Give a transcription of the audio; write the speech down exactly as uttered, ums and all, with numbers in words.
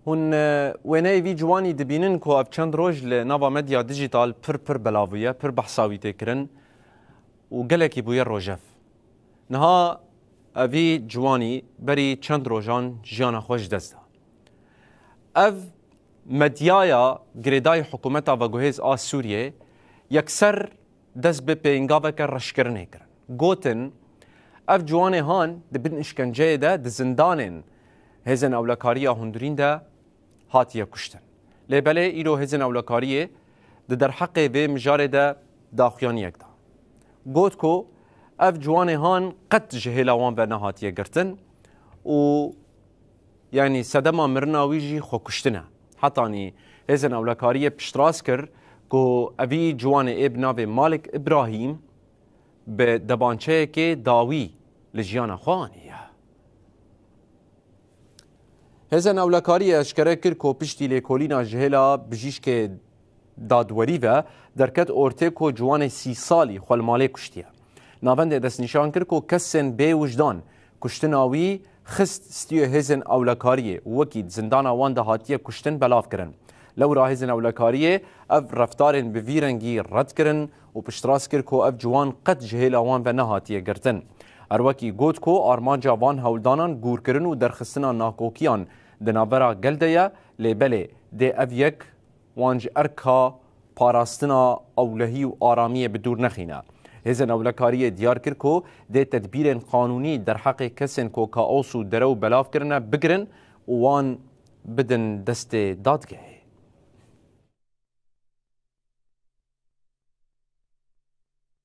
Hûn e, wêneyê vî ciwanî dibînin ku ev çend roj li nava medya dijital pir pir belav bûye, pir behsa wî tê kirin û gelekî bûye rojev. Niha evî ciwanî berî çend rojan jiyana xwe ji dest da. Ev medyaya girêdayî hikûmeta veguhêz a Sûriyê yekser dest bi pêngaveke reşkirinê kirin. Gotin, ev ciwanê han di bin îşkenceyê de di zindanên hêzên ewlekariya hundirîn de hatiye kuştin. Lê belê îro hêzên ewlekariyê di derheqê vê mijarê de daxuyaniyek da. Got ku ev ciwanê han qet ji hêla wan ve nehatiye girtin û, yanî, sedema mirina wî jî xwekuştin e. Hetanî hêzên ewlekariyê piştrast kir ku evî ciwanê ê bi navê Malik Ibrahîm bi debançeyekê dawî li jiyana xwe aniye. Hêzên ewlekariyê eşkere kir ku piştî lêkolîna ji hêla bijîşkê dadwerî ve derket ortê ku ciwanê sî salî xwe li malê kuştiye. Navendê destnîşan kir ku kesên bê wijdan kuştina wî xist stûyê hêzên ewlekariyê û wekî di zindana wan de hatiye kuştin belav kirin. Lewra hêzên ewlekariyê ev reftarên bi vî rengî red kirin û piştrast kir ku ev ciwan qet ji hêla wan ve nehatiye girtin. Her wekî got ku armanca van hewldanan gûrkirin û derxistina nakokiyan di navbera gel de ye, lê belê dê ev yek wan ji erka parastina ewlehî û aramiyê bi dûr nexîne. Hêzên ewlekariyê diyar kir ku dê tedbîrên qanûnî derheqê kesên ku kaos û derew belav kirine bigirin û wan bidin destê dadgehê.